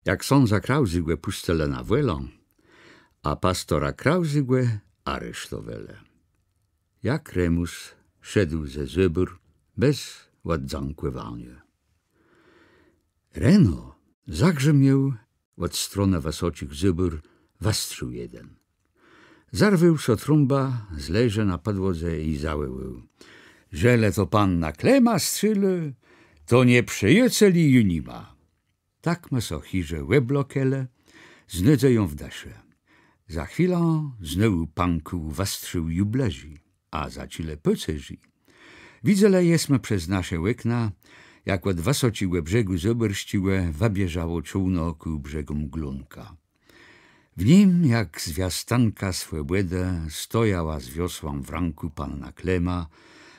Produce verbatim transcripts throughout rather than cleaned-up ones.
Jak ksãdza Krauzégò pùscëlë na wòlã, a pastora Krauzégò aresztowelë. Jak Remùs szedł ze Zôbór bez òddzãkòwaniô. Reno zagrzmiôł òd stronë wësoczich Zôbór wëstrzél jeden. Zerwôł sã Trąba z leżë na pòdłodze i zawòłôł: „Żelë to panna Klema strzélô, to nieprzëjôceli ju ni ma”. Tak më sã chiże òblokłë, z nôdzeją w dëszë. Za chwilã znowù pãkł wëstrzél ju blëżi, a zaczãlë pôcerzi. Widzelë jesmë przez nasze òkna, jak òd wësoczégò brzegù Zôbòrsczégò wëbieżało czôłno kù brzegóm Glónka. W nim, jak zwiastunka swòbòdë, stojała z wiosłã w rãkù panna Klema,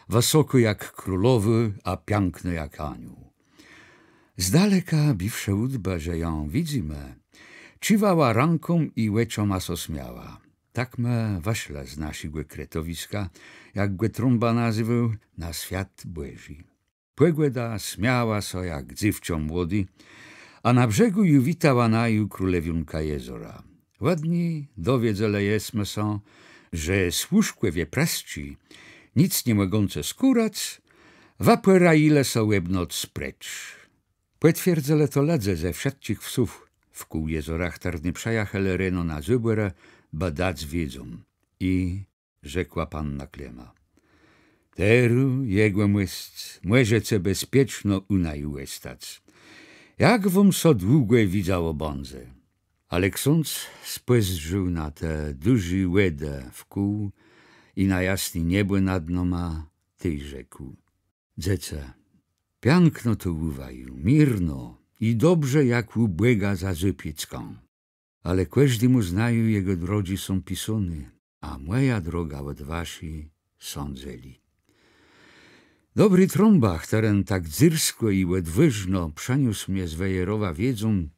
wësokô jak królowô, a piãknô jak aniół. Z daleka, biwszë ùdbë, że jã widzymë, cziwała rãką i òczama sã smiała. Tak më wëszlë z naszégò kretowiska, jak gò Trąba nazéwôł, na swiat Bòżi. Pògòda smiała sã jak dzéwczã młodé, a na brzegù ju witała naju królewiónka jezora. Òd ni dowiedzelë jesmë sã, że służkòwie prësczi, nick ni mògącë skùrac, wëpòrajilë sã òb noc precz. Pòtwierdzelë to lëdze ze wszëtczich wsów wkół jezora, chtërny przëjachelë reno na Zôbòrë, bë dac wiedzã. I rzekła panna Klema: „Terô, jegòmòsc, mòżece bezpieczno ù naju òstac. Jak wóm sã długò widzało bãdze”. Ale ksądz spòzdrzôł na te dużé wòdë wkół i na jasné niebò nad nama, tej rzekł: „Dzecë, piãkno to ù waju, mirno i dobrze jak ù Bòga za zôpiecką. Ale kòżdémù z naju jegò drodżi są pisóné, a mòja droga òd waszi sã dzeli”. Dobri Trąba, chtëren tak dzyrskò i òdwôżno przeniósł mie z Wejerowa wiedzą,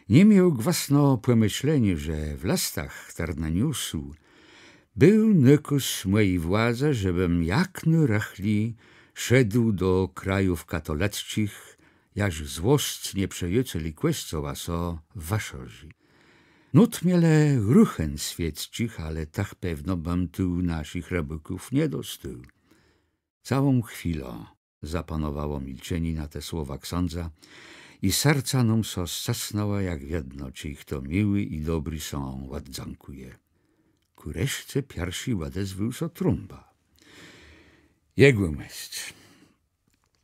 ni miôł gwësno pòmëszleniô, że w lëstach, chtërne niósł, béł nakôz mòji władzë, żebëm jak nôrëchli szedł do krajów katolëcczich, jaż złosc nieprzëjôceli Kòscoła sã wëszerzi. Nót mie le ruchen swiecczich, ale tëch pewno bëm tu naszich rëbôków nie dostôł. Całą chwilã zapanowało milczenié na te słowa ksãdza i serca nóm sã scësnãłë, jak wiedno, czej chto miłi i dobri sã òddzãkùje. Kù reszce pierszi òdezwôł sã Trąba: „Jegòmòsc,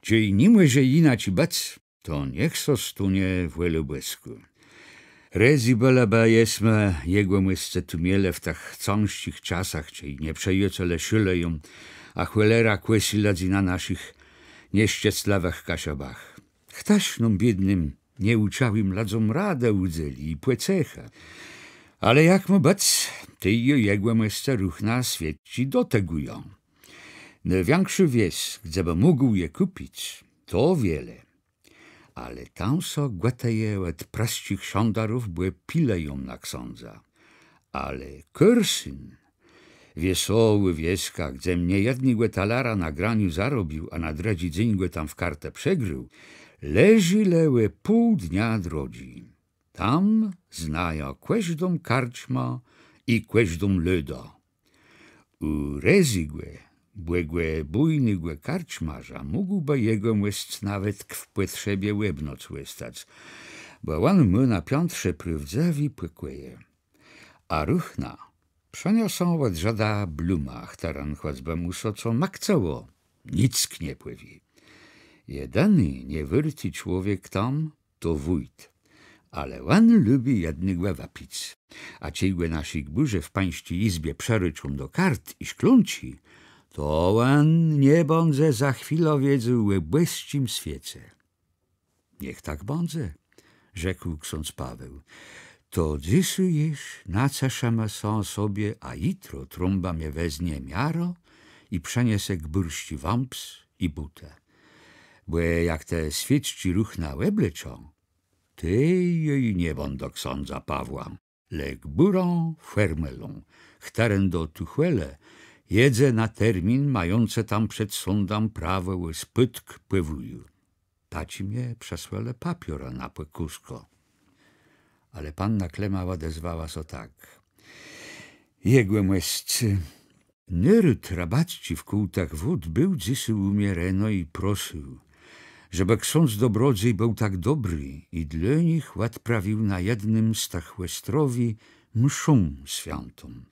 czej ni mòże jinaczi bëc, to niech sã stónie wòlô Bòskô. Rôz bëlë bë jesmë, jegòmòsce, tu mielë w tëch cãżczich czasach, czej nieprzëjôcele szôleją, a chòlera kòsy lëdzy na naszich nieszczeslëwëch Kaszëbach. Chtoż nóm, biédnym, nieùczałim lëdzóm radë ùdzeli i pòcechë. Ale jak mô bëc, tej ju, jegòmòsce, ruchna swiecczé do tegò ją. Nôwikszô wies, gdze bë mógł je kùpic, to Wiele. Ale tam sã gòtëje òd prësczich szandarów, bò pilëją na ksãdza. Ale Kôrsyn, wiesołô wioska, gdzem niejednégò talara na graniu zarobił, a na drëdżi dzéń gò tam w kartë przegrôł, leżi le ò pół dnia drodżi. Tam znajã kòżdą karczmã i kòżdą lôdã. Ù Rezégò, bògòbójnégò karczmôrza, mógłbë jegòmòsc nawetk w pòtrzebie òb noc òstac, bò òn mô na piãtrze prôwdzëwé pòkòje. A ruchna przëniosã òd Żëda Bluma, chtëren, chòcbë mù sã co makcëło, nick nie pòwié. Jedini niewôrti człowiek tam to wójt. Ale òn lubi jednégò wëpic. A czej gò naszi gbùrze w pańsczi jizbie przërôczą do kart i szklónczi, to òn nie bãdze za chwilã wiedzôł ò bòsczim swiece. Niech tak bãdze, rzekł ksądz Paweł. To dzysô jesz naceszimë sã sobie, a jutro Trąba mie weznie miarã i przëniese gbùrsczi wãps i bótë. Bò jak te swiecczé ruchna òbleczã, tej jô ju nie bãdã ksãdzã Pawłã, le gbùrã Fermelą, chtëren do Tuchòle jedze na termin, mającë tam przed sądã prawò ò spôdk pò wùju. Taczi mie przësłelë papiorë na pòkùskã. Ale panna Klema òdezwała sã tak: Jegòmòsc, nôród rëbacczi wkół tëch wód béł dzysô ù mie reno i prosył, żebë ksądz dobrodzéj béł tak dobri i dlô nich òdprawił na jednym z tëch òstrowi mszą swiãtą.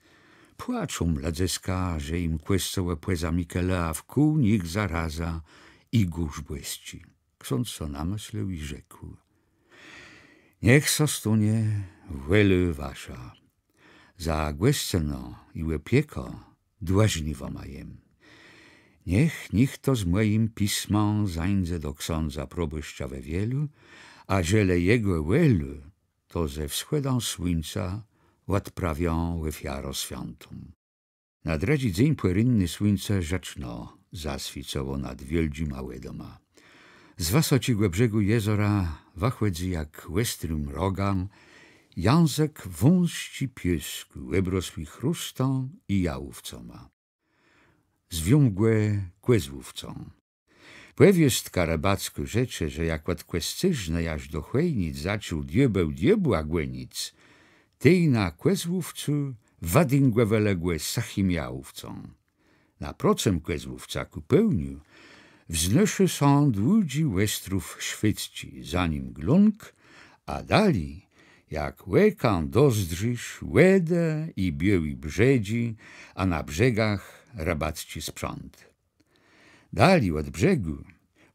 Płaczą lëdzëska, że jim kòscołë pòzamikałë, a wkół nich zaraza i gòrz bòsczi. Ksądz sã namëslił i rzekł: Niech sã stónie wòlô wasza. Za gòscënã i òpiekã dłużny wama jem. Niech nicht z mòjim pismã zańdze do ksãdza probòszcza we Wielu, a żelë jegò wòlô, to ze wschòdã słuńca òdprawiã òfiarã swiãtą. Na drëdżi dzéń pòrénné słuńce żëczno zaswiécëło nad wiôldżima wòdama. Z wësoczégò brzegù jezora wëchòdzy jak òstrim rogã jãzëk wąsczi piôskù, òbrosłi chrustã i jałówcama. Zwią gò Kòzłówcã. Pòwiôstka rëbackô rzecze, że jak òd Kòscérznë jaż do Chòjnic zaczął diôbéł diôbła gònic, tej na Kòzłówcu wëdingòwelë gò sëchim jałówcã. Naprocëm Kòzłówca kù pôłniu wznôszô sã dłudżi òstrów Szwédzczi, za nim Glónk, a dali, jak òkã dozdrzisz, wòdë i biôłé brzedżi, a na brzegach rëbacczi sprzãt. Dali òd brzegù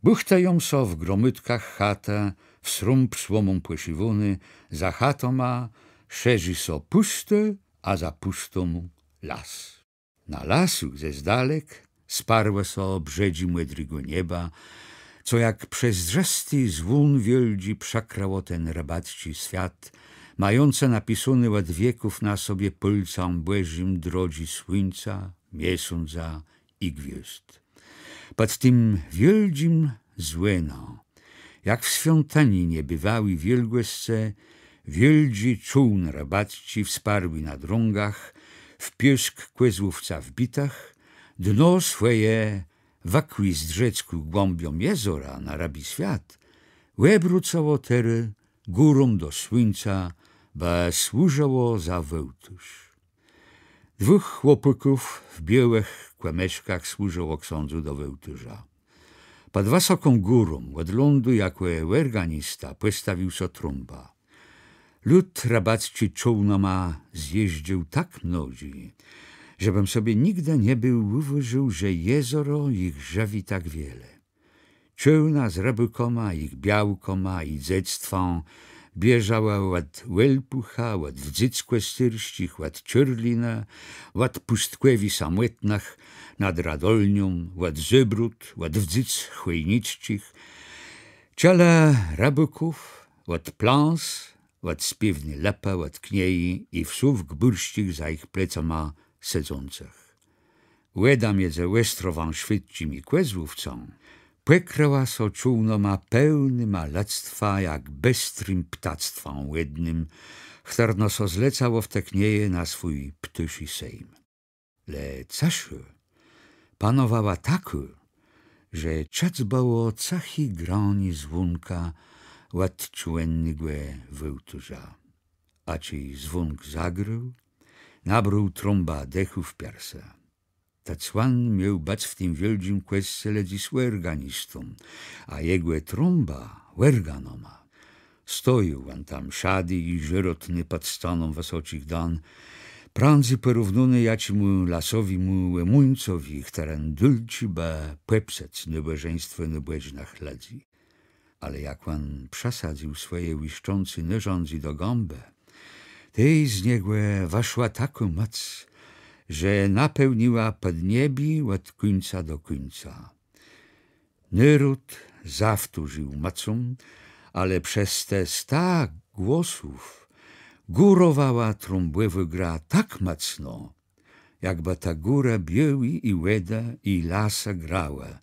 bùchtëją sã w gromôdkach chatë, w srąb słomą pòsziwóné, za chatama szerzi sã pùstô, a za pùstą las. Na lasu ze zdalek sparłë sã brzedżi mòdrégò nieba, co jak przezdrzësti zwón wiôldżi przëkrëło ten rëbacczi swiat, mającë napisóné òd wieków na sobie pôlcã Bòżim drodżi słuńca, miesądza i gwiôzd. Pòd tim wiôldżim zwònã, jak w swiątini niebëwałi wiôlgòscë, wiôldżi czôłn rëbacczi wsparłi na drągach, w piôsk Kòzłówca wbitëch, dno swòje wëkłé zdrzec kù głãbióm jezora na rëbi swiat, òbrócëło terô górą do słuńca, bë służëło za wôłtôrz. Dwóch chłopôków w biôłëch kòmëszkach służëło ksãdzu do wôłtôrza. Pòd wësoką górą òd lądu jakò òrganista pòstawił sã Trąba. Lud rëbacczi czôłnama zjéżdżôł tak mnodżi, że bëm sobie nigdë nie béł ùwôżił, że jezoro jich żëwi tak wiele. Czôłna z rëbôkama, jich białkama i dzectwã bieżałë òd Òlpùcha, òd Wdzyc Kòscérsczich, òd Czôrlinë, òd pùstkòwi Samòtnëch nad Radolnią, òd Zôbród, òd Wdzyc Chòjnicczich, czile rëbôków, òd Plãs, òd Spiéwny Lëpë, òd Knieji i wsów gbùrsczich za jich plecama sedzącëch. Wòda midzë òstrowã Szwédzczim i Kòzłówcã pòkrëła sã czôłnama pełnyma lëdztwa jak bestrim ptactwã wòdnym, chtërno sã zlecało w te knieje na swój ptôszi sejm. Le cëszô panowała takô, że czëc bëło cëché granié zwónka òd czôłnégò wôłtôrza. A czej zwónk zagrôł, nabrôł Trąba dechù w piersë. Tec òn miôł bëc w tim wiôldżim kòscele dzys òrganistą, a jegò Trąba òrganama. Stojôł òn tam szadi i żôrotny pòd scaną wësoczich dan, prãdzy pòrównóny jaczémù lasowémù òmóńcowi, chtëren dulczi bë pòpsëc nôbòżeństwò nôbòżnëch lëdzy. Ale jak òn przësadzył swòje łiszczącé nôrzãdzé do gãbë, tej z niegò wëszła takô mòc, że napełniła pòdniebié òd kùńca do kùńca. Nôród zawtórził mòcą, ale przez te sta głosów górowała Trąbòwô gra tak mòcno, jakbë ta góra biôłô i wòda, i lasa grała,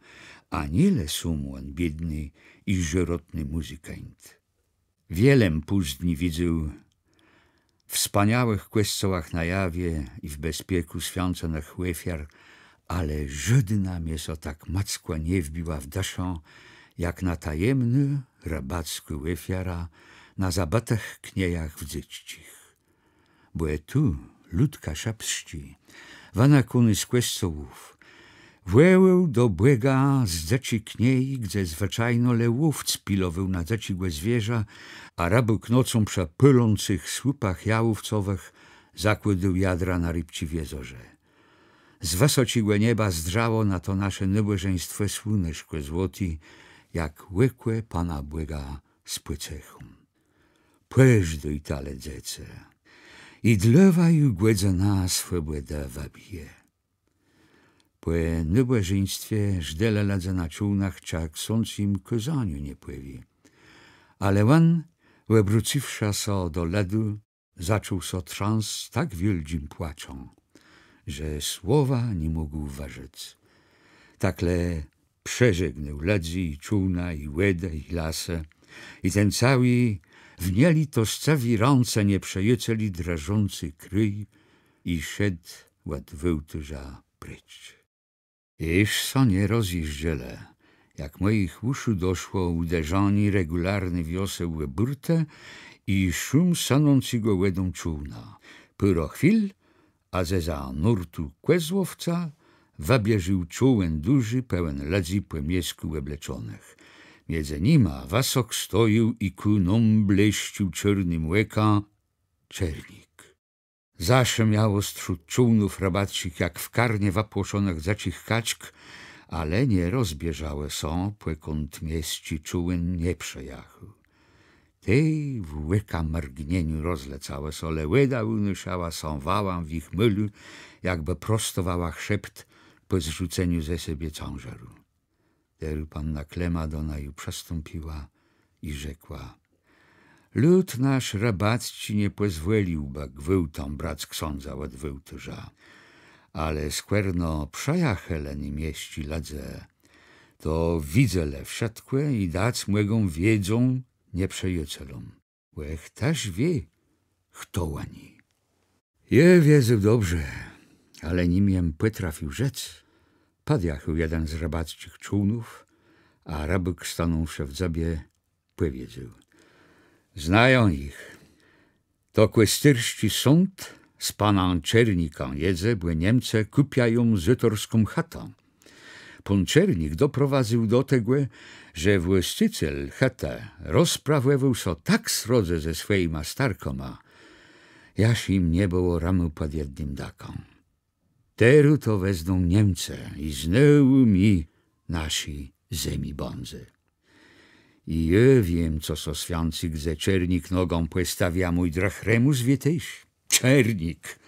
a nié le sóm òn biédny i żôrotny mùzykańt. Wiele jem pózni widzôł we wspaniałëch kòscołach na Jawie i w bezpiekù swiãcënëch òfiar, ale żódnô mie sã tak mòckò nie wbiła w dëszã, jak na tajemnô rëbackô òfiara na zabëtëch kniejach wdzydzczich. Bò tu lud kaszëbsczi, wënëkóny z kòscołów, wòłôł do Bòga z dzëczi kniei, gdze zwëczajno le łowc pilowôł na dzëczégò zwierza, a rëbôk nocą przë pôlącëch słupach jałówcowëch zakłôdôł jadra na rëbczi w jezorze. Z wësoczégò nieba zdrzało na to nasze nôbòżeństwò słuneszkò złoté, jak òkò Pana Bòga z pòcechą. Pòżdôjta le, dzecë, i dlô waju gòdzëna swòbòdë wëbije. Pò nôbòżeństwie żdelë lëdze na czôłnach, czë ksądz jim kôzaniô nie pòwié. Ale òn, òbrócywszë sã do lëdu, zaczął sã trzãsc tak wiôldżim płaczã, że słowa ni mógł wërzec. Tak le przeżegnôł lëdzy i czôłna, i wòdë, i lasë, i ten całi w nielitoscëwi rãce nieprzëjaceli drżący krôj i szedł òd wôłtôrza precz. Jesz sã nie rozjéżdżelë, jak mòjich ùszu doszło ùderzanié regùlarny wioseł ò bùrtë i szum sënącégò wòdą czôłna. Pôrã chwil, a zeza nórtu kòzłowca wëbieżôł czôłen dużi, pełen lëdzy pò mieskù òbleczonëch. Midzë nima wësok stojôł i kù nóm blészcził czôrnym òkã Czernik. Zaszëmiało strzód czôłnów rëbacczich, jak w karnie wëpłoszonëch dzëczich kaczk, ale nie rozbieżałë sã, pòkąd miesczi czôłen nie przëjachôł. Tej w òka mrgnieniu rozlecałë sã, le wòda ùnôszała sã wałã w jich môlu, jakbë prostowała chrzept pò zrzuceniu ze sebie cãżaru. Terô panna Klema do naju przëstąpiła i rzekła: Lud nasz rëbacczi nie pòzwòliłbë gwôłtã brac ksãdza òd wôłtôrza, ale skòrno przëjachelë ni miesczi lëdze, to widzelë wszëtkò i dac mògą wiedzã nieprzëjacelóm. Bò chtëż wié, chto òni. Jô wiedzôł dobrze, ale nim jem pòtrafił rzec, pòdjachôł jeden z rëbacczich czôłnów, a rëbôk, stanąwszë w dzëbie, pòwiedzôł: Znajã jich. To kòscérsczi sąd z panã Czernikã jedze, bò Niemcë kùpiają zôtorską chëtã. Pón Czernik doprowadzył do tegò, że włôscëcel chëtë rozprawòwôł sã tak srodze ze swòjima starkama, jaż jim nie bëło rëmù pòd jednym dakã. Terô to wezną Niemcë i znôwù mie naszi zemi bãdze. I jô wiém, co sã swiãcy, gdze Czernik nogã pòstawi, a mój drëch Remùs, wié téż. Czernik.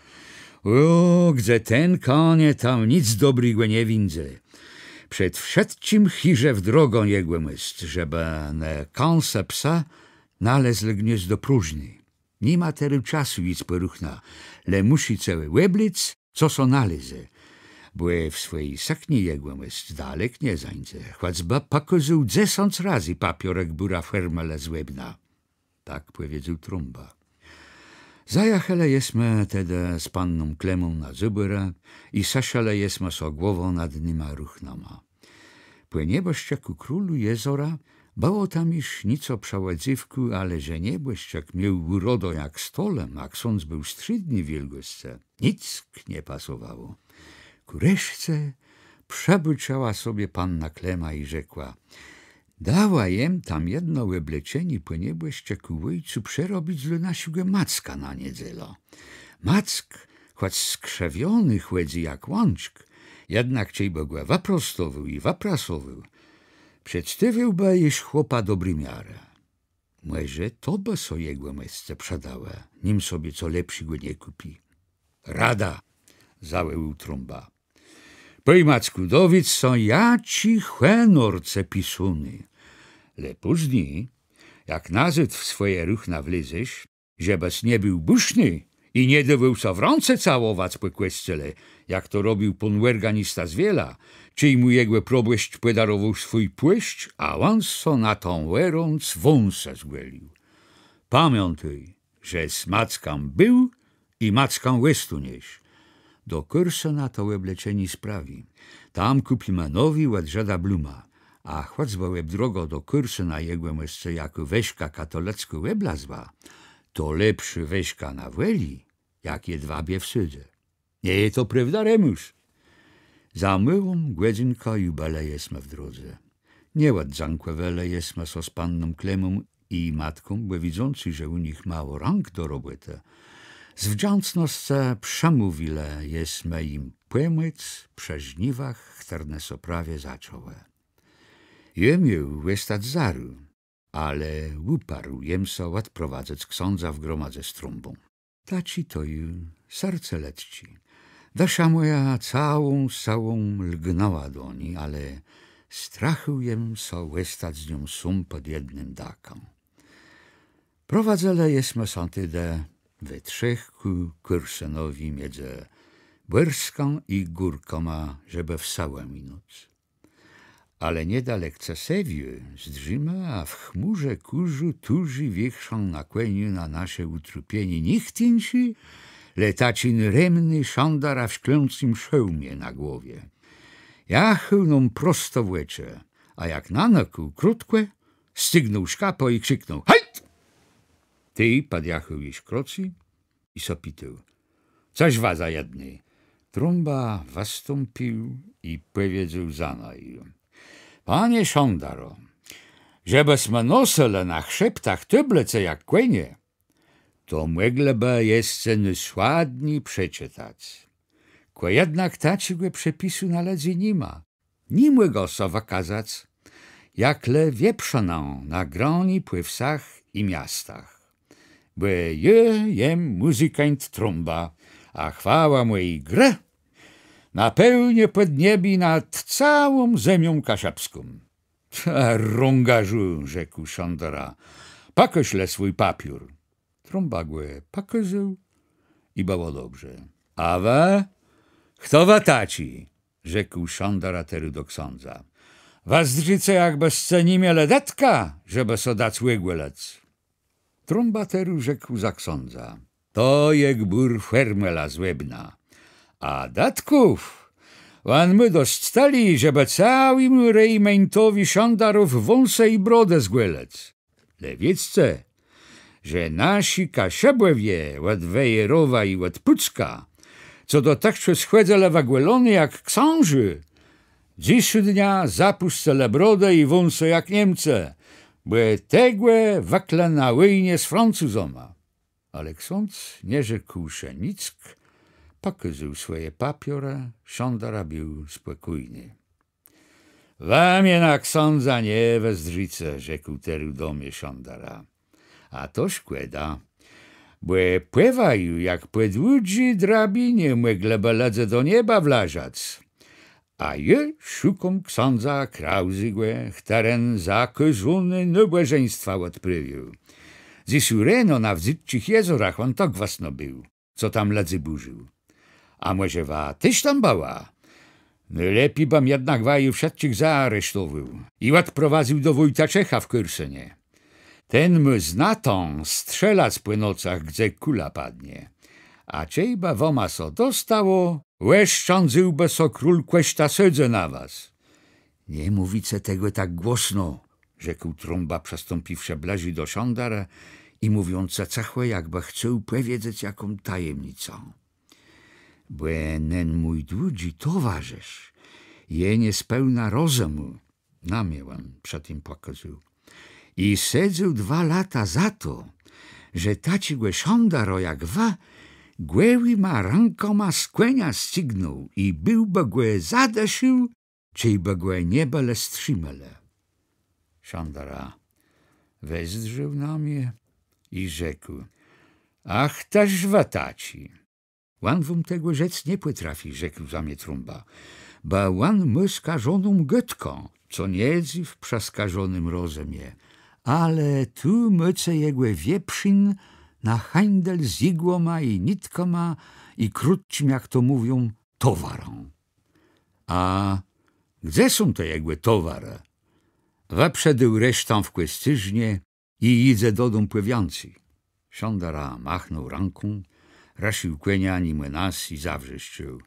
Ò, gdze ten kanie, tam nick dobrégò nie wińdze. Przed wszëtczim chiże w drogã, jegòmòsc, żebë ne kãsë psa nalezlë gniôzdo próżné. Ni ma terô czasu jic pò ruchna, le mùszi cë òblec, co sã nalezë. Bò w swòji sëkni, jegòmòsc, dalek nie zańdze, chòcbë pòkôzôł dzesãc razy papiórk bùra fòrmele z òbna. Tak pòwiedzôł Trąba. Zajachelë jesmë tedë z panną Klemą na Zôbòrë i sëszelë jesmë sã głową nad nima ruchnama. Pò niebòszczëkù królu jezora bëło tam jesz nico przëòdzéwkù, ale że niebòszczëk miôł ùrodã jak stolëm, a ksądz béł strzédny wiôlgòscë, nick nie pasowało. Kù reszce przëbôczëła sobie panna Klema i rzekła: Dała jem tam jedno òbleczenié pò niebòszczëkù òjcu przerobic dlô naszégò Macka na niedzelã. Mack, chòc skrzëwiony, chòdzy jak łãczk, jednak czejbë gò wëprostowôł i wëprasowôł, przedstôwiôłbë jesz chłopa dobri miarë. Mòże to bë sã jegòmòscë przëdałë, nim sobie co lepszégò nie kùpi. Rada, zawòłôł Trąba. Pòj, Mackù, dowiédz sã, jaczi hònor ce pisóny. Le pózni, jak nazôd w swòje ruchna wlezesz, żebës nie béł bùszny i nie dôwôł sã w rãce całowac pò kòscele, jak to robił pón òrganista z Wiela, czej mù jegò probòszcz pòdarowôł swój płôszcz, a òn sã na tã òrąc wąsë zgòlił. Pamiãtôj, żes Mackã béł i Mackã òstóniesz. Do Kòrsëna to òbleczenié sprawi. Tam kùpimë nowi òd Żëda Bluma. A chòcbë òb drogã do kùrsë na jegòmòscë jakô wëżka katolëckô òblazła, to lepszô wëżka na wòlë, jak je dwa bié w sôdzë. Nie je to prôwda, Remùs? Za môłą gòdzënkã ju bëlë jesmë w drodze. Nie òddzãkòwelë jesmë sã z panną Klemą i matką, bò widzącë, że ù nich mało rãk do robòtë, z wdzãcznoscë przemówilë jesmë jim pòmòc przë żniwach, chtërne sã prawie zaczãłë. Jô miôł òstac zarô, ale ùparł jem sã òdprowadzëc ksãdza w gromadze z Trąbą. Taczé to ju serce lëdzczé. Dësza mòja całą sëłą lgnãła do ni, ale strachôł jem sã òstac z nią sóm pòd jednym dakã. Prowadzëlë jesmë sã tedë we trzech kù Kùrsënowi midzë Bòrskã i Górkama, żebë w sëłã minąc. Ale niedalek Cësewiô zdrzimë, a w chmùrze kùrzu tużi wiéchôł na kòniu na nasze ùtrapienié nicht jinszi, le taczi remny szandara w szklącym szôłmie na głowie. Jachôł nóm prosto w òczë, a jak nanëkôł krótkò, scygnął szkapã i krziknął: „Hejt!” Tej pòdjachôł jesz krocy i sã pitôł: „Cëż wa za jedny?” Trąba wëstąpił i pòwiedzôł za naju: „Panie szandaro, żebësmë nosëlë na chrzeptach tôblëce jak kònie, to mòglëbë jesce nôsładni przeczëtac. Kò jednak taczégò przepisu na lëdzy ni ma. Ni mògã sã wëkazac, jak le wieprzënã na grani pò wsach i miastach. Bò jô jem mùzykańt Trąba, a chwała mòji grë napłënie pòdniebié nad całą zemią kaszëbską.” „Rągarzu”, rzekł szandara, „pòkôż le swój papiór.” Trąba gò pòkôzôł i bëło dobrze. „A wë? Chto wë taczi?” rzekł szandara terô do ksãdza. „Wëzdrzice, jakbësce ni mielë dëtka, żebë sã dac ògòlëc.” Trąba terô rzekł za ksãdza: „To je gbùr Fermela z Łebna. A dëtków òn mô dosc tëli, żebë całémù rejmeńtowi szandarów wąsë i brodë zgòlëc. Le wiédzce, że naszi Kaszëbòwie òd Wejerowa i òd Pùcka, co dotëchczôs chòdzëlë wëgòlony jak ksãżi, dzysdnia zapùscëlë brodë i wąsë jak Niemcë, bò tegò wëklë na wòjnie z Francuzama.” Ale ksądz nie rzekłszë nick, pòkôzôł swòje papiorë, szandara béł spòkójny. „Wë mie na ksãdza nie wëzdrzice”, rzekł terô do mie szandara. „A to szkòda, bò pò waju jak pò dłudżi drabinie mòglëbë lëdze do nieba wlażac. A jô szukóm ksãdza Krauzégò, chtëren zakôzóné nôbòżeństwa òdprôwiôł. Dzysô reno na Wdzydzczich jezorach òn tak gwësno béł, co tam lëdzy bùrził. A mòże wa téż tam bëła? Nôlepi bëm jednak waju wszëtczich zaaresztowôł i òdprowadzył do wójta Czecha w Kòrsënie. Ten mô znatã strzelac pò nocach, gdze kùla padnie. A czejbë wama sã dostało, òszczãdzëłbë so król kòszta sôdzë na was.” „Nie mówice tegò tak głosno”, rzekł Trąba, przëstąpiwszë blëżi do szandara i mówiącë cëchò, jakbë chcôł pòwiedzec jaką tajemnicã. „Bò nen mój dłudżi towarzësz je niespełna rozëmù”, na mie òn przë tim pòkôzôł, „i sedzôł dwa lata za to, że taczégò szandara jak wa gòłima rãkama z kònia scygnął i béłbë gò zadësził, czejbë gò nie bëlë strzimelë”. Szandara wezdrzôł na mie i rzekł: „A chtëż wë taczi?” „Òn wóm tegò rzec nie pòtrafi”, rzekł za mie Trąba, „bò òn mô skażoną gôdkã, co nie dzyw przë skażonym rozëmie. Ale tu môce jegò wieprzin na hańdel z jigłama i nitkama i krótczim, jak to mówią, towarã”. „A gdze są te jegò towarë?” „Wëprzedôł resztã w Kòscérznie i jidze dodóm pò wiãcy”. Szandara machnął rãką, rësził kònia nimò nas i zawrzeszczôł: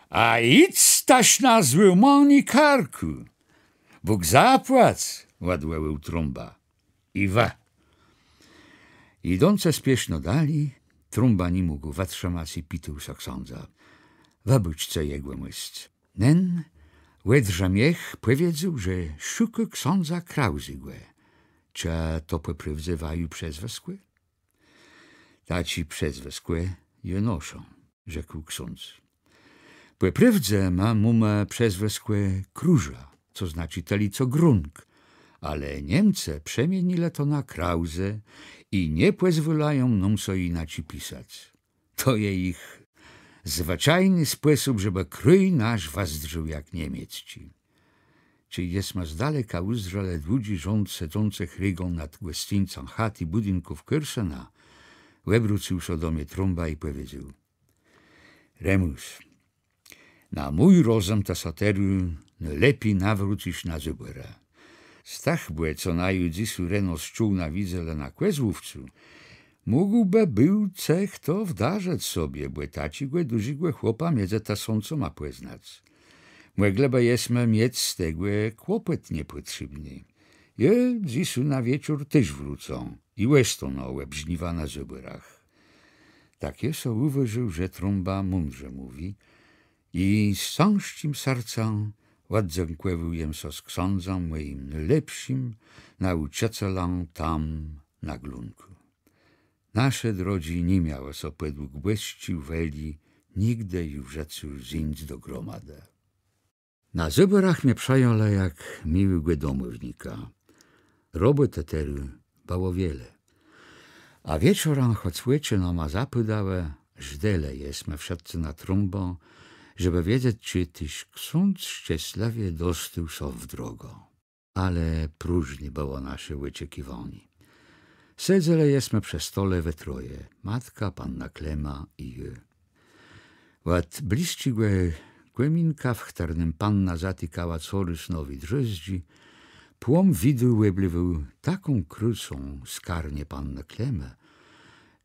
„A jidzta na złómanié karkù! „Bóg zapłac!” òdwòłôł Trąba. I wa. Jidącë spieszno dali, Trąba ni mógł wëtrzëmac i pitôł sã ksãdza: „Wëbôczce, jegòmòsc. Nen òdrzëmiech pòwiedzôł, że szukô ksãdza Krauzégò. Czë to pò prôwdze waju przezwëskò?” „Taczé przezwëskò jô noszã”, rzekł ksądz. „Pò prôwdze ma mómë przezwëskò Króża, co znaczi tëli co Grunk, ale Niemcë przemienilë to na Krause i nie pòzwôlają nóm so jinaczi pisac. To je jich zwëczajny spòsób, żebë krôj nasz wëzdrzôł jak niemiecczi”. Czej jesma z daleka ùzdrzelë dłudżi rząd sedzącëch régą nad gòscyńcã chat i bùdinków Kôrszëna, òbrócył sã do mie Trąba i pòwiedzôł: „Remùs, na mój rozëm të sã terô nôlepi nawrócysz na Zôbòrë. Stach bò, co naju dzysô reno z Czółna widzelë na Kòzłówcu, mógłbë béł ce chto wdarzëc sobie, bò taczégò dużégò chłopa midzë tësącoma pòznac. Mòglëbë jesmë miec z tegò kłopòt niepòtrzébny. Jô dzysô na wieczór téż wrócã i òstónã òb żniwa na Zôbòrach”. Tak jô so ùwôżił, że Trąba mądrze mówi, i z cãżczim sercã òddzãkòwôł jem sã z ksãdzã, mòjim nôlepszim naùczëcelã tam na Glónkù. Nasze drodżi ni miałë sã pòdług bòsczi wòlë nigdë ju w żëcu zéńc do gromadë. Na Zôbòrach mie przëjãlë jak miłégò domòwnika. Robòtë terô bëło wiele. A wieczorã, chòc òczë nama zapôdałë, żdelë jesmë wszëtcë na Trąbã, żebë wiedzec, czë téż ksądz szczeslëwie dostôł sã w drogã. Ale próżné bëło nasze òczekiwanié. Sedzelë jesmë przë stole we troje: matka, panna Klema i jô. Òd blësczégò kòminka, w chtërnym panna zatikała corôz nowé drzôzdżi, płom widu òblôwôł taką krôsą skarnie pannë Klemë,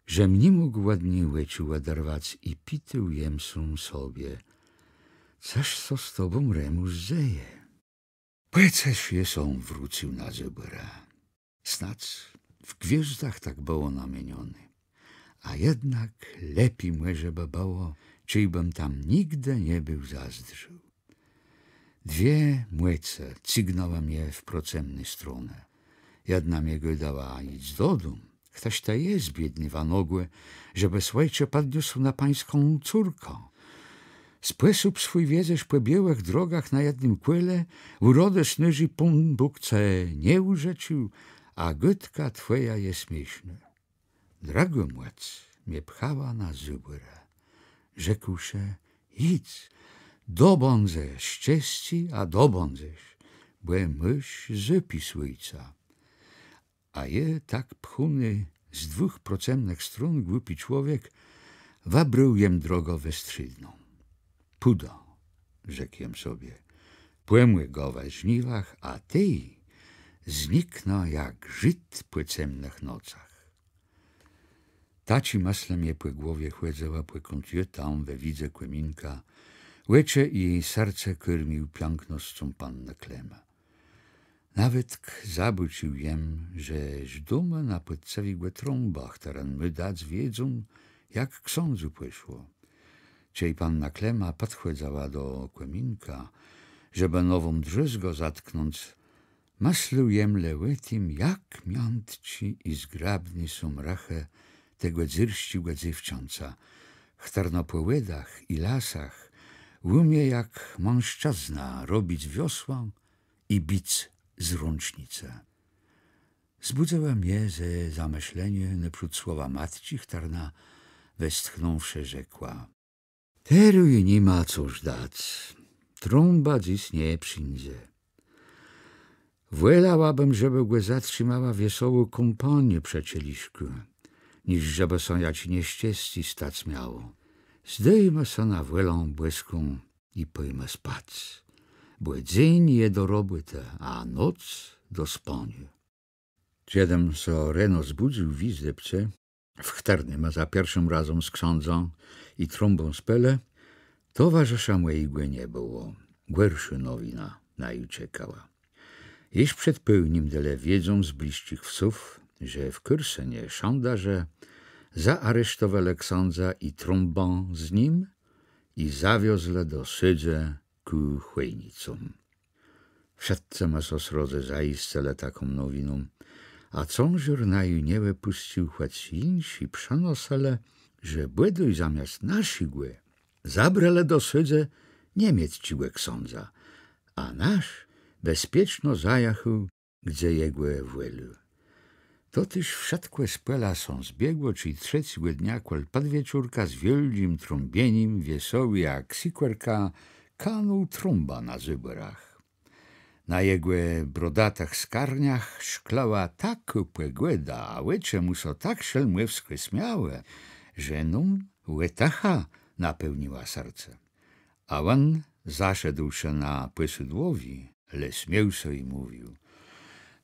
żem ni mógł òd ni òczu òderwac i pitôł jem sã sobie: Cëż sã z tobą, Remùs, dzeje? Pò cëż jem sã wrócył na Zôbòrë? Snôdz w gwiôzdach tak bëło namienioné. A jednak lepi mòże bë bëło, czejbëm tam nigdë nie béł zazdrzôł. Dwie mòce cygnãłë mie w procemné stronë. Jedna mie gôdała: jic do dóm, chtëż të jes, biédny wanogò, żebës òczë pòdniósł na pańską córkã? Spòsób swój wiedzesz pò biôłëch drogach na jednym kòle, ùrodë snôżi Pón Bóg ce nie ùżëcził, a gôdka twòja je smiésznô. Drëgô mòc mie pchała na Zôbòrë, rzekłszë: jic, dobãdzesz szczescé, a dobãdzesz, bò môsz zôpis òjca. A jô, tak pchóny z dwùch procemnëch strón, głupi człowiek, wëbrôł jem drogã westrzédną. Pùdã, rzekł jem sobie, pòmògã we żniwach, a tej zniknã jak Żid pò cemnëch nocach. Taczé mëslë mie pò głowie chòdzëłë, pòkąd jô tam we widze kòminka òczë i serce kôrmił piãknoscą pannë Klemë. Nawetk zabôcził jem, że żdómë na pòczcëwégò Trąbã, chtëren mô dac wiedzã, jak ksãdzu pòszło. Czej panna Klema pòdchòdzała do kòminka, żebë nową drzôzgã zatknąc, mëslôł jem le ò tim, jak miãtczé i zgrabné są rëchë tegò dzyrsczégò dzéwczãca, chtërno pò wòdach i lasach ùmie jak mãżczëzna robic wiosła i bic z rãcznicë. Zbùdzëła mie ze zamëszleniô nôprzód słowa matczi, chtërna, westchnąwszë, rzekła: Terô ju ni ma co żdac. Trąba dzys nie przińdze. Wòlałabëm, żebë gò zatrzimała wiesołô kómpaniô przë czeliszkù, niż żebë sã jaczé nieszczescé stac miało. Zdôjmë sã na wòlã Bòską i pòjmë spac, bò dzéń je do robòtë, a noc do spaniô. Czedëm sã reno zbùdzył w jizbce, w chtërny ma za pierszim razã z ksãdzã i Trąbą spelë, towarzësza mòjégò nie bëło. Gòrszô nowina naju czekała. Jesz przed pôłnim delë wiedzą z blëższich wsów, że w Kôrsënie szandarzë zaaresztowelë ksãdza i Trąbã z nim i zawiozlë do Sôdzë kù Chòjnicóm. Wszëtcë ma sã srodze zajiscëlë taką nowiną, a cãżôr naju nie òpùscył, chòc jinszi przënosëlë, że bòdôj zamiast naszégò zabrelë do Sôdzë niemiecczégò ksãdza, a nasz bezpieczno zajachôł, gdze jegò wòlôł. To téż wszëtkò z pòla sã zbiegło, czej trzecégò dnia kòl pòdwieczórka z wiôldżim trąbienim, wiesołi jak sikòrka, kanął Trąba na Zôbòrach. Na jegò brodatëch skarniach szklëła takô pògòda, a òczë mù sã tak szelmòwskò smiałë, że nóm òtëcha napełniła serce. A òn, zaszedłszë na pòsôdłowié, le smiôł sã i mówił: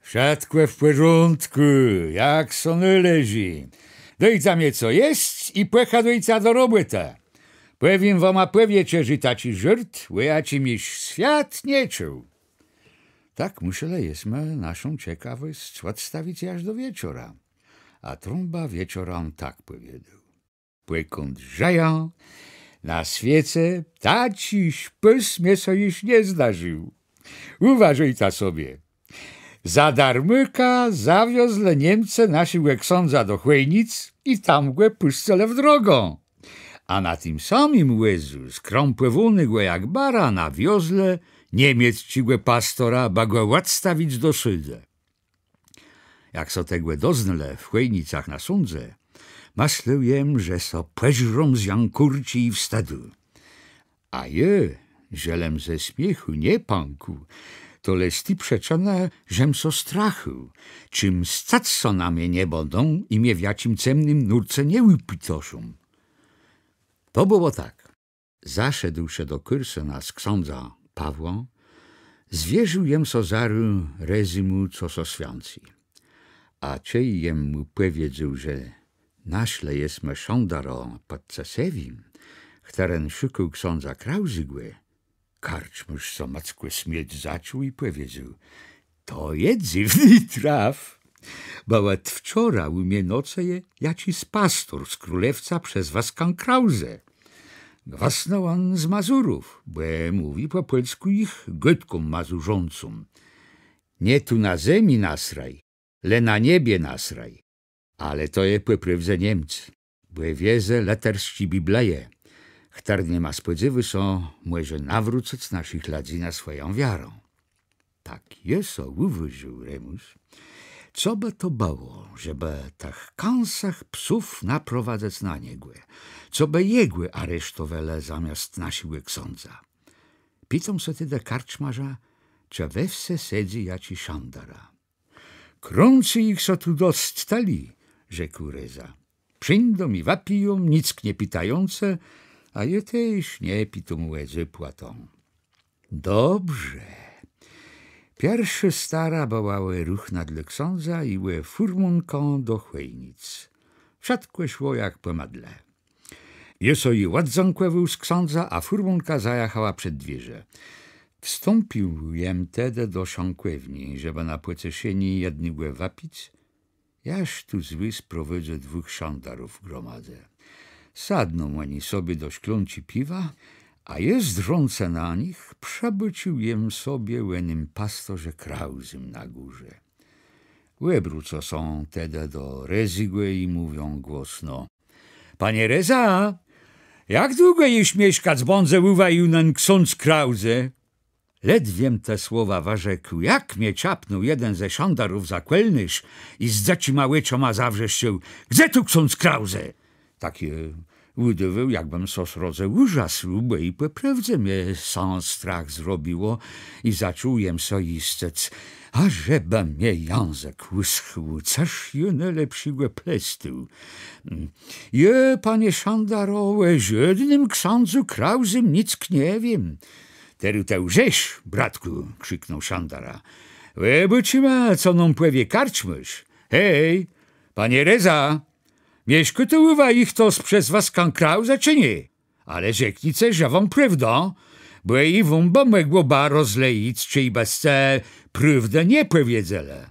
Wszëtkò w pòrządkù, jak sã nôleżi. Dôjta mie co jesc i pòchadôjta do robòtë. Pòwiém wama pò wieczerzë taczi żôrt, ò jaczim jesz swiat nie czuł. Tak mùszelë jesmë naszą cekawòsc òdstawic jaż do wieczora. A Trąba wieczorã tak pòwiedzôł: Pòkąd żëjã, na swiece taczi szpôs mie sã jesz nie zdarzôł. Ùważôjta sobie. Za darmôka zawiozlë Niemcë naszégò ksãdza do Chòjnic i tam gò pùscëlë w drogã. A na tim samim wòzu skrãpòwónégò jak bara nawiozlë niemiecczégò pastora, bë gò òdstawic do Sôdzë. Jak sã tegò doznelë w Chòjnicach na sądze, mëslôł jem, że sã pòżrą z jankùrczi i wstëdu. A jô, żelem ze smiéchù nie pãkł, to le z ti przëczënë, żem sã strachôł, czë mscëc sã na mie nie bãdą i mie w jaczim cemnym nórce nie ùpitoszą. To bëło tak. Zaszedłszë do Kôrsëna z ksãdzã Pawłã, zwierził jem sã zarô Rezymù, co sã swiãcy. A czej jem mù pòwiedzôł, że naszlë jesmë szandara pòd Cëszewim, chtëren szukôł ksãdza Krauzégò, karczmôrz sã mòckò smiôc zaczął i pòwiedzôł: To je dzywny traf. Bò òd wczora ù mie nocëje jaczis pastor z Królewca, przezwëskã Krause. Gwësno òn z Mazurów, bò mówi pò pòlskù jich gôdką mazurzącą. Nié tu na zemi nas raj, le na niebie nas raj. Ale to je pò prôwdze Niemc, bò wieze lëtersczé Biblëje, chtërnyma, spòdzéwô sã, mòże nawrócëc naszich lëdzy na swòjã wiarã. Tak jô so ùwôżił, Remùs, co bë to bëło, żebë tëch kąsëch psów naprowadzëc na niegò, co bë jegò aresztowelë zamiast naszégò ksãdza. Pitóm sã tedë karczmôrza, czë we wsë sedzy jaczi szandara. Krący jich sã tu dosc tëli, rzekł Reza. Przińdą i wëpiją, nick nie pitającë, a jô téż nie pitóm ò zôpłatã. Dobrze. Pierszô stara bëła ò ruchna dlô ksãdza i ò fùrmónkã do Chòjnic. Wszëtkò szło jak pò mëdle. Jô sã ju òddzãkòwôł z ksãdza, a fùrmónka zajachała przed dwiérze. Wstąpił jem tedë do szãkòwni, żebë na pòceszenié jednégò wëpic, jaż tu zły sprowôdzô dwùch szandarów w gromadze. Sadną òni sobie do szklónczi piwa, a jô zdrzącë na nich przëbôcził jem sobie ò nym pastorze Krauzym na górze. Òbrócã sã tedë do Rezégò i mówiã głosno: Panie Reza, jak długò jesz mieszkac bãdze ù waju nen ksądz Krause? Ledwiem te słowa wërzekł, jak mie czapnął jeden ze szandarów za kòlnérz i z dzëczima òczoma zawrzeszczôł: Gdze tu ksądz Krause? Tak jô ùdôwôł, jakbëm sã srodze ùrzasł, bò i pò prôwdze mie sã strach zrobiło i zaczął jem sã jiscëc. A żebë mie jãzëk ùschł, cëż jô nôlepszégò plestôł. Jô, panie szandaro, ò żódnym ksãdzu Krauzym nick nie wiém. Terô të łżesz, bratkù, krziknął szandara. Òbôczimë, co nóm pòwie karczmôrz. Hej, panie Reza, mieszkô tu ù waju chtos z przezwëskã Krause, czë nié? Ale rzeknijce żëwą prôwdã, bò i wóm bë mògło ba rozlejic, czejbësce prôwdë nie pòwiedzelë.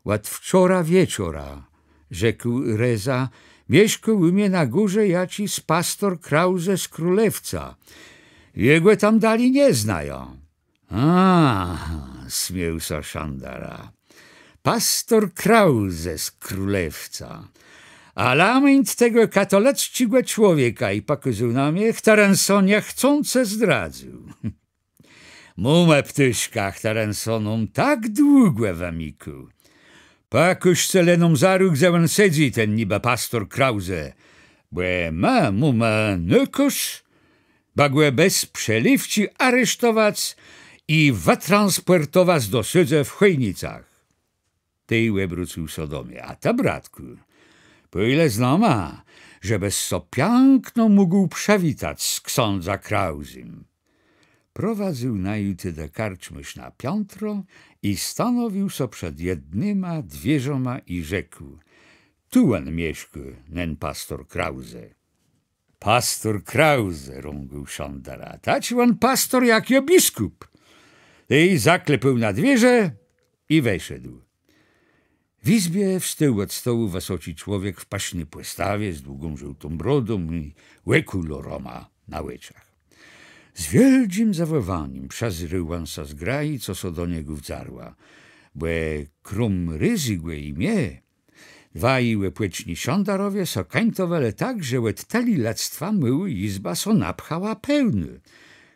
Òd wczora wieczora, rzekł Reza, mieszkô ù mie na górze jaczis pastor Krause z Królewca. Jegò tam dali nie znajã. A, smiôł sã szandara. Pastor Krause z Królewca. A lament tegò katolëcczégò człowieka i pòkôzôł na mie, chtëren sã niechcącë zdradzył. Mómë ptôszka, chtëren sã nóm tak długò wëmikôł. Pòkôżce le nóm zarô, dze òn sedzy, ten nibë pastor Krause, bò më mómë nakôz, bë gò bez przelewczi aresztowac i wëtranspòrtowac do sôdzë w Chònicach. Tej òbrócył sã do mie. A të, bratkù, pòj le z nama, żebës sã piãkno mógł przëwitac z ksãdzã Krausym. Prowadzył naju tedë karczmôrz na piãtro i stanowił sã przed jednyma dwiérzama i rzekł: Tu òn mieszkô, nen pastor Krause. Pastor Krause, rągł szandara, taczi òn pastor, jak jô biskùp. I zaklepôł na dwiérze i wëszedł. W jizbie wstôł òd stołu wësoczi człowiek w pëszny pòstawie, z długą żôłtą brodą i òkùlôrama na òczach. Z wiôldżim zawòłanim przëzérôł òn sã zgraji, co sã do niegò wdzarła, bò króm Rezégò i mie dwaji òpòczni szandarowie sã kańtowelë tak, że òd tëli lëdztwa môłô jizba sã napchała pełnô.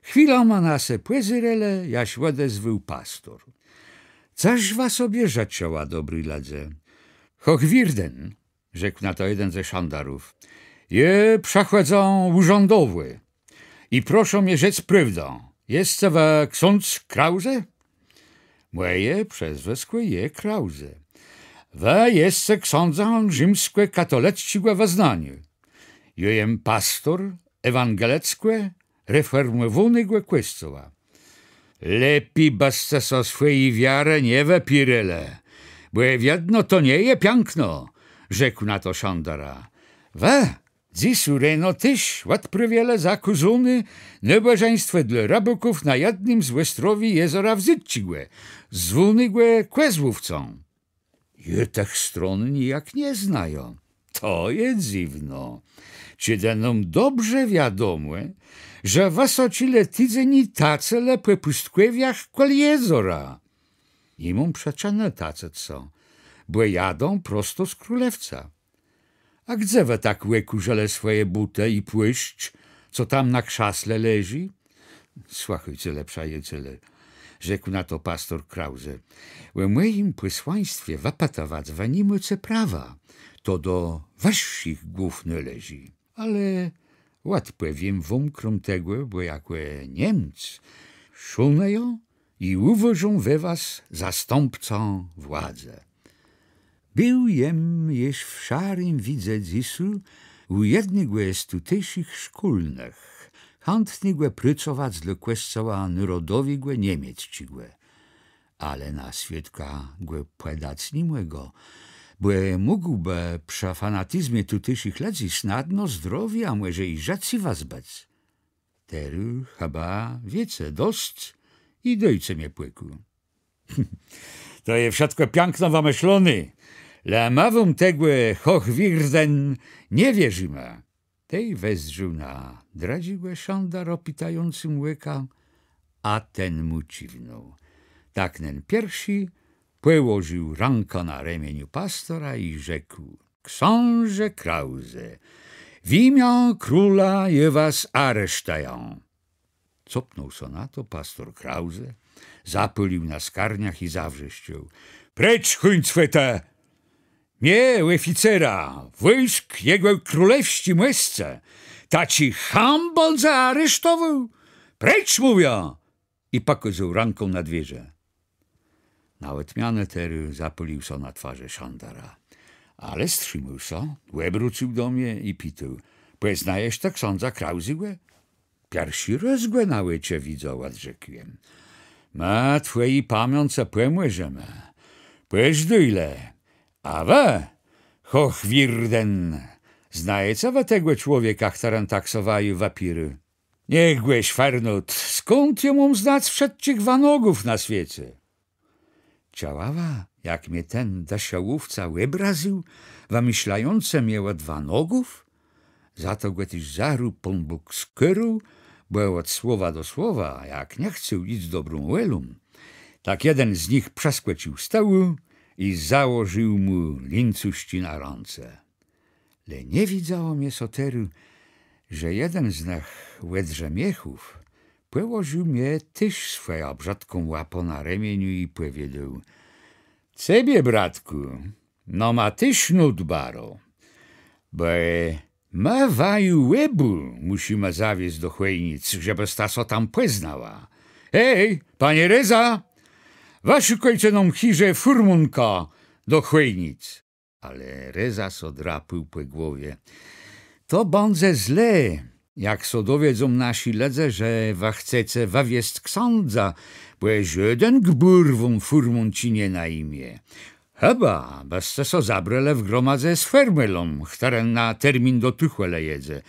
Chwilama na se pòzérelë, jaż òdezwôł pastor: Cëż wa sobie żëczëła, dobri lëdze? Hochwürden, rzekł na to jeden ze szandarów, jô przëchòdzã ùrzãdowò i proszã mie rzec prôwdã. Jesce wa ksądz Krause? Mòje przezwëskò je Krause. Wa jesce ksãdzã rzimskò-katolëcczégò wëznaniô. Jô jem pastor ewangelicczégò, reformòwónégò kòscoła. Lepi bësce sã swòji wiarë nie wëpiérelë, bò wiedno to nie je piãkno, rzekł na to szandara. Wa dzysô reno téż òdprôwielë zakôzóné nôbòżeństwò dlô rëbôków na jednym z òstrowi jezora Wdzydzczégò, zwónégò Kòzłówcã. Jô tëch strón nijak nie znajã. To je dzywno. Czedë nóm dobrze wiadomò, że wa sã czile tidzéń tacëlë pò pùstkòwiach kòl jezora. Ni móm przëczënë tacëc sã, bò jadã prosto z Królewca. A gdze wa tak òkùrzëlë swòje bótë i płôszcz, co tam na krzasle leżi? Słëchôjce le, przëjacele, rzekł na to pastor Krause. Ò mòjim pòsłaństwie wëpëtowac wa ni môce prawa, to do wëższich głów nôleżi. Ale òdpòwiém wóm króm tegò, bò jakò Niemc szónëjã i ùwôżóm we was zastãpcã władzë. Béł jem jesz w szarim widze dzysô ù jednégò z tutészich szkólnëch, chãtnégò pracowac dlô kòscoła nôrodowégò niemiecczégò. Ale na swiôdka gò pòdac ni mògã, bò mógłbë przë fanatizmie tutészich lëdzy snadno zdrowié, a mòże i żëcé wëzbëc. Terô chëba wiéce dosc i dôjce mie pòkù. To je wszëtkò piãkno wëmëszloné, le më wóm tegò, Hochwürden, nie wierzimë. Tej wezdrzôł na drëdżégò szandara pitającym òkã, a ten mù cziwnął. Tak nen pierszi pòłożił rãkã na remieniu pastora i rzekł: Ksążã Krause, w imiã króla jô was aresztëjã. Copnął sã na to pastor Krause, zapôlił na skarniach i zawrzeszczôł: Precz, Hùńcweta! Mie, òficera wòjsk jegò królewsczi mòscë, taczi chãbã zaaresztowôł? Precz, mówiã! I pòkôzôł rãką na dwiérze. Na òdmianã terô zapôlił sã na twarzë szandara. Ale strzimôł sã, òbrócył do mie i pitôł: Pòznajesz të ksãdza Krauségò? Pierszi rôz gò na òczë widzã, òdrzekł jem. Më twòji pamiãcë pòmòżemë. Pòżdôj le. A wa, Hochwürden, znajece wa tegò człowieka, chtëren tak sã waju wëpiérô? Niech gò szwernôt, skąd jô móm znac wszëtczich wanogów na swiece? Czëła wa, jak mie ten dëszëłowca òbrazył, wëmëszlającë mie ò dwa nogów? Za to gò téż zarô Pón Bóg skôrôł, bò òd słowa do słowa, jak nie chcôł jic dobrą wòlą, tak jeden z nich przëskòcził z tëłu i założił mù lińcuszczi na rãce. Le nie widzało mie sã terô, że jeden z nëch òdrzemiechów pòłożił mie téż swòjã brzëdką łapã na remieniu i pòwiedzôł: Cebie, bratkù, nama téż nót baro, bò më waju òbù mùszimë zawiezc do Chòjnic, żebësta sã tam pòznała. Ej, panie Reza, wëszukôjce nóm chiże fùrmónka do Chòjnic. Ale Reza sã drapôł pò głowie. To bãdze zle, jak sã dowiedzą naszi lëdze, że wa chcece wëwiezc ksãdza, bò żóden gbùr wóm fùrmónczi nie najmie. Chëba bësce sã zabrelë w gromadze z Fermelą, chtëren na termin do Tuchòla jedze.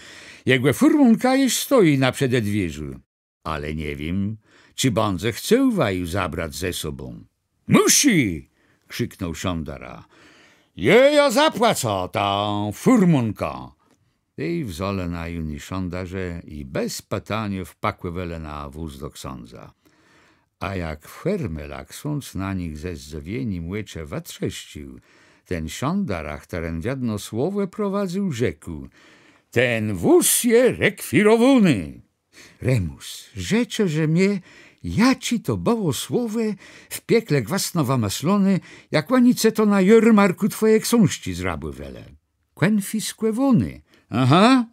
Jegò fùrmónka jesz stoji na przededwierzu. Ale nie wiém, czë bãdze chcôł waju zabrac ze sobą. Mùszi! Krziknął szandara. Jô jã zapłacã, tã fùrmónkã. Tej wzãlë naju ni szandarze i bez pitaniô wpakòwelë na wóz do ksãdza. A jak Fermela ksądz na nich ze zdzëwienim òczë wëtrzeszcził, ten szandara, chtëren wiedno słowò prowadzył, rzekł: Ten wóz je rekwirowóny. Remùs, rzeczë że mie, jaczé to bëło słowò w piekle gwësno wëmëszloné, jak òni ce to na jôrmarkù twòje ksążczi zrabòwelë. Kònfiskòwóny. Aha.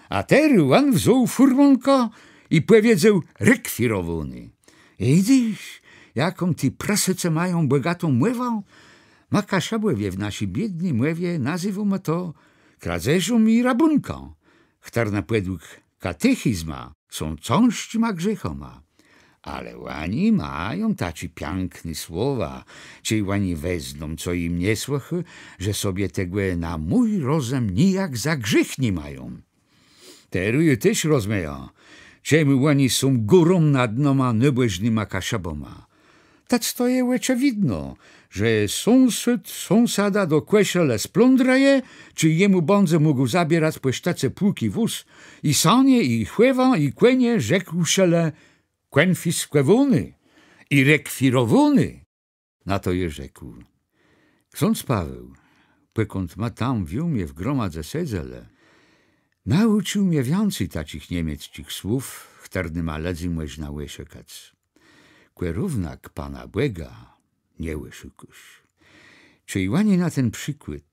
A terô òn wzął fùrmónkã i pòwiedzôł: rekwirowóny. Widzysz, jaką ti Prësôcë mają bògatą mòwã? Ma Kaszëbòwie w naszi biédny mòwie nazywómë to kradzéżą i rabùnkã, chtërne pòdług katechizma są cãżczima grzéchama. Ale òni mają taczé piãkné słowa, czej òni wezną, co jim nie słëchô, że sobie tegò na mój rozëm nijak za grzéch ni mają. Terô jô téż rozmiejã, czemù òni są górą nad nama nôbòżnyma Kaszëbama. Tec to je òczëwidno, że sąsôd sąsada do kòszëlë splądrëje, czej jemù bãdze mógł zabierac pò sztëce pług i wóz, i sanie, i chòwã, i kònie, rzekłszë le: kònfiskòwóny i rekwirowóny. Na to jô rzekł: Ksądz Paweł, pòkąd ma tam w jumie w gromadze sedzelë, naùcził mie wiãcy taczich niemiecczich słów, chtërnyma lëdzy mòżna òszëkac. Kò równak Pana Bòga nie òszukôsz. Czej òni na ten przikłôd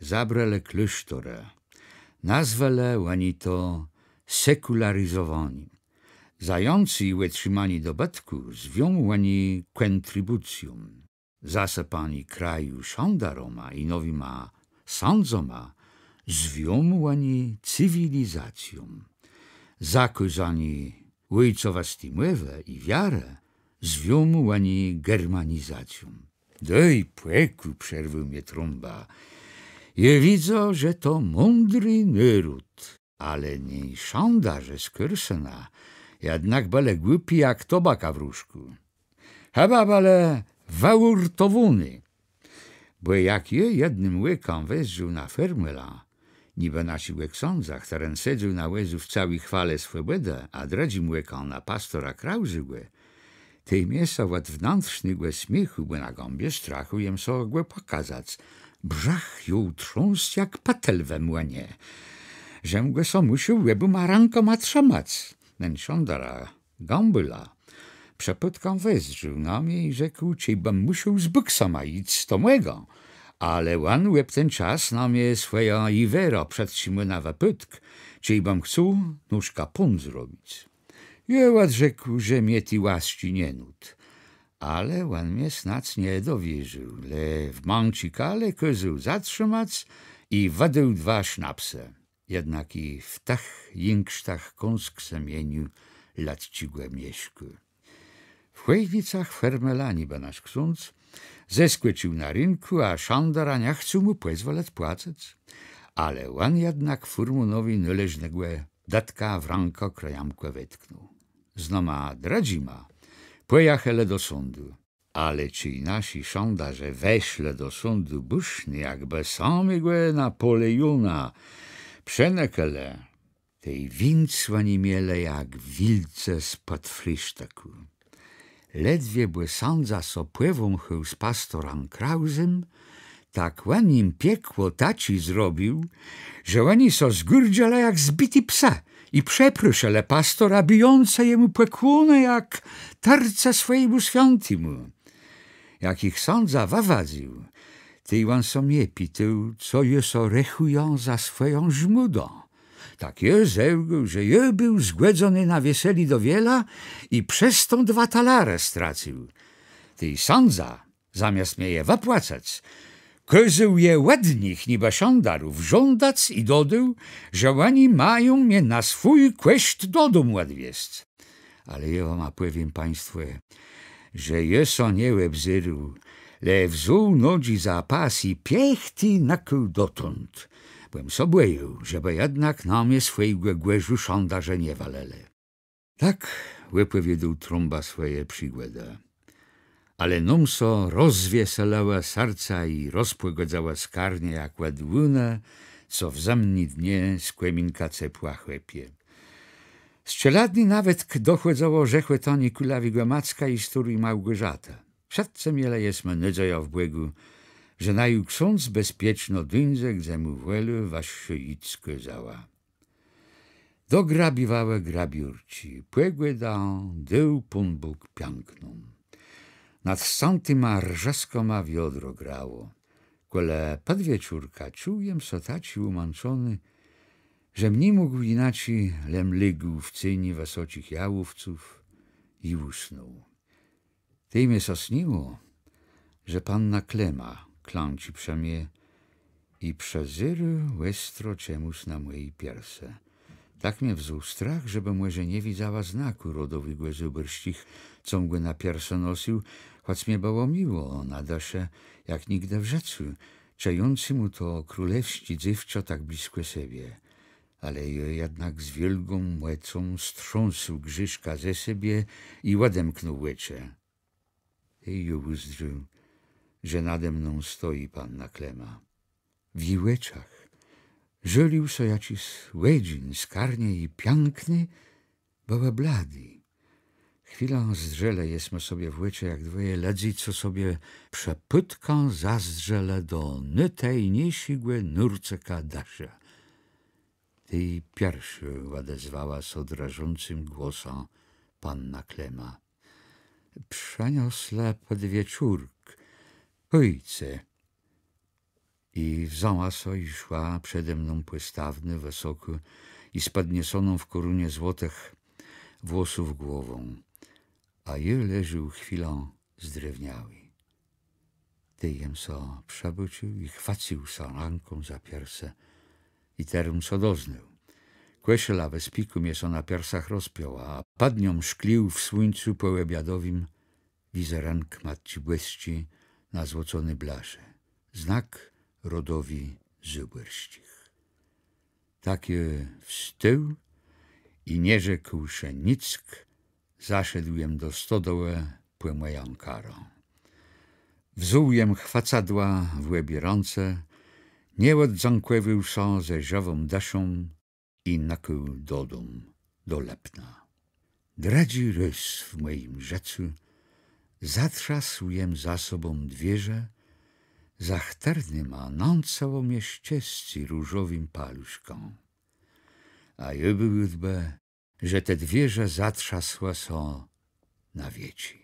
zabrelë klôsztorë, nazwelë òni to sekùlarizowanim. Zajãcé i òtrzimanié dobëtkù zwią òni kòntribùcją. Zasëpanié kraju szandarama i nowima sãdzama zwią òni cywilizacją. Zakôzanié òjcowasti mòwë i wiarë zwią òni germanizacją. Dôj pòkù, przerwôł mie Trąba. Jô widzã, że to mądri nôród. Ale ni szandarze z Kôrsëna jednak bëlë głupi jak tobaka w różkù. Chëba bëlë wëùrtowóny. Bò jak jô jednym òkã wezdrzôł na Fermela, nibë na czegò ksãdza, chtëren sedzôł na wòzu w całi chwale swòbòdë, a drëdżim òkã na pastora Krauzégò, tej mie sã òd wnãtrznégò smiéchù, bò na gãbie strachôł jem sã gò pòkazac, brzëch jął trząsc jak pëtel we młinie, żem gò sã mùszôł òbùma rãkòma trzëmac. Nen szandara Gãbula przëpôdkã wezdrzôł na mie i rzekł, czejbëm mùszôł z bùksama jic, to mògã. Ale òn òb ten czas na mie swòjã jiwerã przetrzimô na wëpôdk, czejbëm chcôł nóżkã pón zrobic. Jô òdrzekł, że mie ti łasczi nie nót. Ale òn mie snôdz nie dowierził, le w mãczi kale kôzôł zatrzëmac i wëdôł dwa sznapsë. Jednak i w tëch jinksztach kąsk sëmieniô letczégò mieszkô. W Chòjnicach Fermela, nibë nasz ksądz, zeskòcził na rënkù, a szandara nie chcôł mù pòzwòlëc płacëc. Ale òn jednak fùrmónowi nôleżnégò dëtka w rãkã krëjamkò wetknął. Z nama drëdżima pòjachelë do sądu. Ale czej naszi szandarzë weszlë do sądu Bùszny, jakbë samégò Napòleóna przenëkelë, tej wińc òni mielë jak wilcë spòd flësztëkù. Ledwie bë sãdza sã pòwąchôł z pastorã Krauzem, tak òn jim piekło taczé zrobił, że òni sã zgùrdzëlë jak zbiti psë i przeprôszelë pastora, bijącë jemù pòkłónë jak tërcë swòjémù swiãtémù. Jak jich sãdza wëwadzył, tej òn sã mie pitôł, co jô sã rechùjã za swòjã żmùdã. Tak jô zełgôł, że jô béł zgòdzony na wieselé do wiela i przez to dwa talarë stracył. Tej sãdza, zamiast mie je wëpłacëc, kôzôł je òd nich, nibë szandarów, żądac i dodôł, że òni mają mie na swój kòszt do dóm òdwiezc. Ale jô wama pòwiém, państwò, że jô sã nie òbzérôł, le wzął nodżi za pas i piechti nëkôł dotąd. Bò jem sã bòjôł, żebë jednak na mie swòjégò gòrzu szandarzë nie walëlë. Tak wëpòwiôdôł Trąba swòje przigòdë. Ale nóm sã rozwieselëłë serca i rozpògòdzëłë skarnie jak òd łënë, co w zëmné dnie z kòminka cepła chłëpie. Z czelôdny nawetk dochòdzało rzechòtanié kùlawégò Macka i stôri Małgòrzatë. Wszëtcë mielë jesmë nôdzejã w Bògù, że naju ksądz bezpieczno dińdze, gdze mù wòlô wëższô jic kôzała. Dograbiwałë grabiórczi, pògòdã dôł Pón Bóg piãkną. Nad sãtima rżëskama wiodro grało. Kòle pòdwieczórka czuł jem sã taczi ùmãczony, żem ni mógł jinaczi, lem légł w ceni wësoczich jałówców i ùsnął. Tej mie sã sniło, że panna Klema klãczi przë mie i przezérô òstro czemus na mòji piersë. Tak mie wzął strach, żebë mòże nie widzała znakù rodowégò Zôbòrsczich, com gò na piersë nosył, chòc mie bëło miło na dëszë, jak nigdë w żëcu, czëjącémù to królewsczé dzéwczã tak blëskò sebie. Ale jô jednak z wiôlgą mòcą strząsł Grzëszka ze sebie i òdemknął òczë. I jô ùzdrzôł, że nade mną stoji panna Klema. W ji òczach żôlił sã jaczis òdżin, skarnie i piãkny, bëłë bladé. Chwilã zdrzelë jesmë sobie w òczë jak dwòje lëdzy, co sobie przëpôdkã zazdrzelë do nôtajniészégò nórcëka dëszë. Tej pierszô òdezwała sã drżącym głosã panna Klema: Przëniosłë pòdwieczórk, pòjce. I wzãła sã i szła przede mną pòstawnô, wësokô i z pòdniesoną w kòrónie złotëch włosów głową. A jô leżôł chwilã zdrewniałi. Tej jem sã przëbôcził i chwacył sã rãką za piersë. I terô jem sã doznôł. Kòszëla we spikù mie sã na piersach rozpiãła, a pòd nią szklił w słuńcu pòòbiadowim wizerënk Matczi Bòsczi na złocony blaszë, znak rodowi Zôbòrsczich. Tak jô wstôł i nie rzekłszë nick, zaszedł jem do stodołë pò mòjã karã. Wzął jem chwacadła w òbie rãce, nie òddzãkòwôł sã ze żëwą dëszą i nëkôł do dóm, do Lëpna. Drëdżi rôz w mòjim żëcu zatrzasł jem za sobą dwiérze, za chtërnyma nãcało mie szczescé różowim paluszkã. A jô béł ùdbë, że te dwiérze zatrzasłë sã na wieczi.